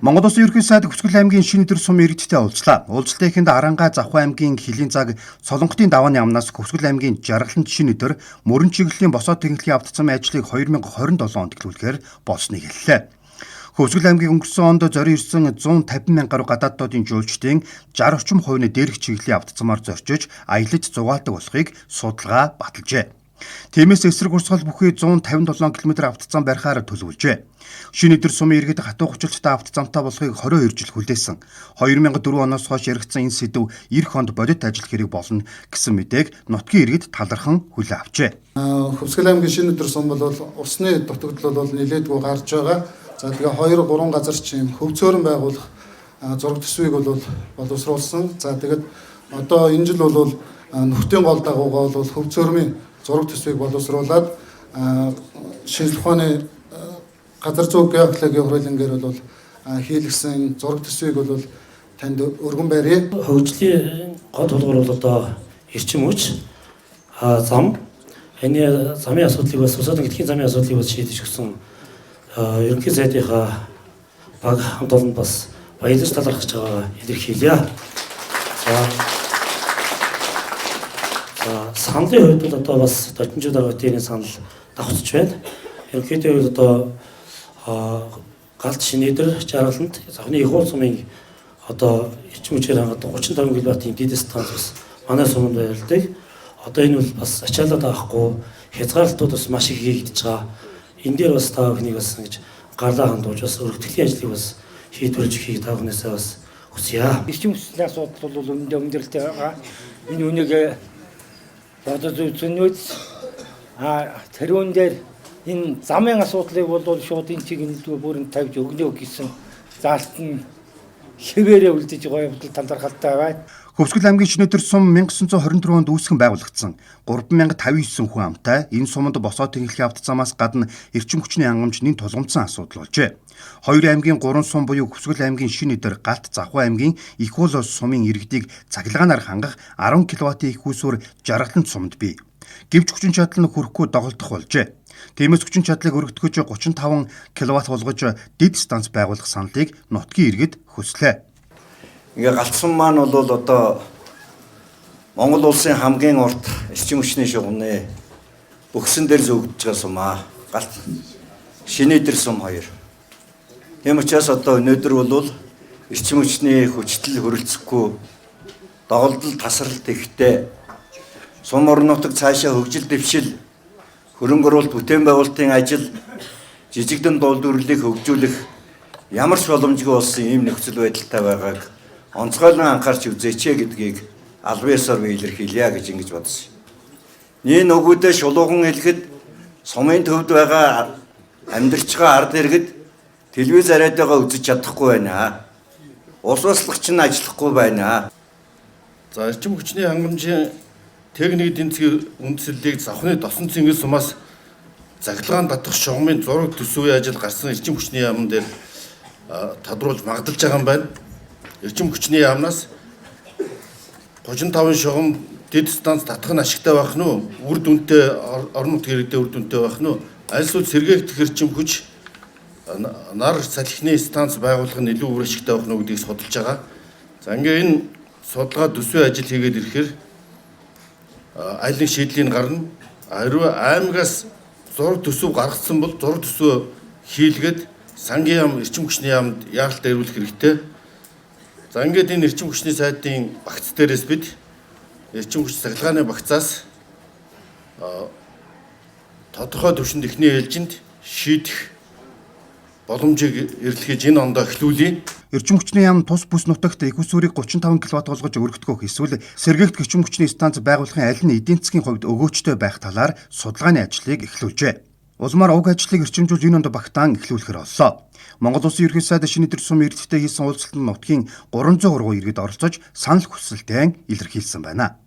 Монгол Улсын Ерөнхий сайд Хөвсгөл аймгийн Шинэ Идэр сум иргэдтэй уулзлаа. Уулзалтын эхэнд Арангаа Завхуу аймгийн Хөлийн цаг Солонготын давааны амнаас Хөвсгөл аймгийн Жаргалант Шинэ Идэр мөрөн чиглэлийн босоо тэнхлэгийн автцамын ажлыг 2027 онд эхлүүлэхээр болсныг хэллээ. Хөвсгөл аймгийн өнгөрсөн онд зорин ирсэн 150 мянга гаруй гадаад додын жуулчдын 60 орчим хувь нь дээрх чиглэлийн автцамаар зорчиж аялаж зугаалдаг болохыг судалгаа баталжээ. Тиймээс эсрэг урсгал бүхий 157 км автцам барихаар төлөвлөжээ. Шинэ Идэр сумын иргэд хатуу хүчлэлтэй автцамтай болохыг 22 жил хүлээсэн. 2004 оноос хойш яригдсан энэ сэдэв эх онд бодит ажил хэрэг болно гэсэн мэдээг нутгийн иргэд талархан хүлээн авчээ. Хөвсгөл аймгийн Шинэ Идэр сум бол усны дутагдал бол нэлээдгүй гарч байгаа. За тэгээ 2 3 газар ч юм хөвцөөрөн байгуулах зураг төсвийг бол боловсруулсан. За тэгээд одоо энэ жил бол нүхтийн гол дагуугаа бол хөвцөөрмийн зураг төсвийг боловсруулад шинжлэх ухааны газар зүй геологийн хуулийн бол хийлгсэн зураг төсвийг бол танд өргөн барья. Хөгжлийн гол тулгуур бол одоо эрчим хүч, зам, энэ замын асуудлыг бас усаад гэдгийн замын асуудлыг бас шийдэж өгсөн ерөнхий сайдынхаа баг хамт олонд бас баярлаж талархаж байгаа илэрхийлье. За саналын хувьд бол одоо бас дочинжуу даргатын санал давхцаж байна. Ерөнхийдөө бол одоо Галт Шинэ Идэр Жаргалант Завхны их уул сумын одоо эрчим хүчээр хангадаг 35 кВт-ийн дэд станц бас манай суманд байрладаг. Одоо энэ бол бас ачаалаад авахгүй хязгаарлалтууд бас маш их хийгдэж байгаа. Энэ дээр бас та бүхнийг бас ингэж гарлаа хандуулж бас өргөтгөлийн ажлыг бас шийдвэрлэж өгөхийг та бүхнээсээ бас хүсье. Эрчим хүчний асуудал бол өмнөдөө өндөрлөлтэй байгаа. Энэ үнийг бодож үзэнүүд тэрүүн дээр энэ замын асуудлыг бол шууд энэ чиг нэлдвэ бүрэн тавьж өгнө гэсэн заалт нь хэвээрээ үлдэж байгаа явдал талархалтай байна. Хөвсгөл аймгийн Шинэ Идэр сум 1924 онд үүсгэн байгуулагдсан. 3059 хүн амтай энэ суманд босоо тэнхлэгийн автцамаас гадна эрчим хүчний хангамж нэн тулгамдсан асуудал болжээ. Хоёр аймгийн 3 сум буюу Хөвсгөл аймгийн Шинэ Идэр, Галт Завхуу аймгийн Их уул сумын иргэдийг цахилгаанаар хангах 10 кВт их үүсвэр Жаргалант суманд бий. Гэвч хүчин чадал нь хүрэхгүй доголдох болжээ. Тиймээс хүчин чадлыг өргөтгөж 35 кВт болгож дэд станц байгуулах саналыг нутгийн иргэд хүслээ. Ингээ галт сум маань бол одоо Монгол улсын хамгийн урт эрчим хүчний шугамны бөхсөн дээр зөөгдөж байгаа сум аа. Галт Шинэ Идэр сум 2. Тийм учраас одоо өнөөдөр бол эрчим хүчний хүчтэл хөрөлцөхгүй доголдол тасралт ихтэй сум орон нутаг цаашаа хөгжил дэвшил хөрөнгө оруулалт бүтээн байгуулалтын ажил жижигдэн дулдвэрлэлийг хөгжүүлэх ямар ч боломжгүй болсон ийм нөхцөл байдалтай байгааг онцгойлон анхаарч үзээч гэдгийг албан ёсоор би илэрхийлье гэж ингэж бодсон. Нин нөгөөдөө шулуухан хэлэхэд сумын төвд байгаа амьдарч байгаа ард иргэд телевиз радиогоо үзэж чадахгүй байна. Ус услагч нь ажиллахгүй байна. За эрчим хүчний хангамжийн техник эдийн засгийн үндслэлийг Завхны досон цэнгэл сумаас цахилгаан татах шугамын зураг төсвийн ажил гарсан эрчим хүчний яамн дээр тодруулж магадлаж байгаа юм байна. Эрчим хүчний яамнаас 35 шугам дэд станц татах нь ашигтай байх нь уу? Үр дүнтэй орон нутгийн иргэдэд үр дүнтэй байх нь уу? Аль эсвэл сэргээгдэх эрчим хүч нар салхины станц байгуулах нь илүү үр ашигтай байх нь уу гэдгийг судалж байгаа. За ингээ энэ судалгаа төсвийн ажил хийгээд ирэхээр аль нэг шийдлийн гарна. Хэрвээ аймагаас зураг төсөв гаргацсан бол зураг төсвөө хийлгээд сангийн яам, эрчим хүчний яамд яаралтай ирүүлэх хэрэгтэй. За ингээд энэ эрчим хүчний сайдын багц дээрээс бид эрчим хүч цахилгааны багцаас тодорхой түвшинд эхний ээлжинд шийдэх боломжийг эрэлхийлж энэ ондоо эхлүүлье. Эрчим хүчний яам тус бүс нутагт их усүрийг 35 кВт болгож өргөтгөх эсвэл сэргээгдэх эрчим хүчний станц байгуулахын аль нь эдийн засгийн хувьд өгөөжтэй байх талаар судалгааны ажлыг эхлүүлжээ. Улмаар уг ажлыг эрчимжүүлж энэ онд багтаан эхлүүлэхээр боллоо. Монгол Улсын Ерөнхий сайд Шинэ Идэр сум иргэдтэй хийсэн уулзалтанд нутгийн 303 иргэд оролцож санал хүсэлтээ илэрхийлсэн байна.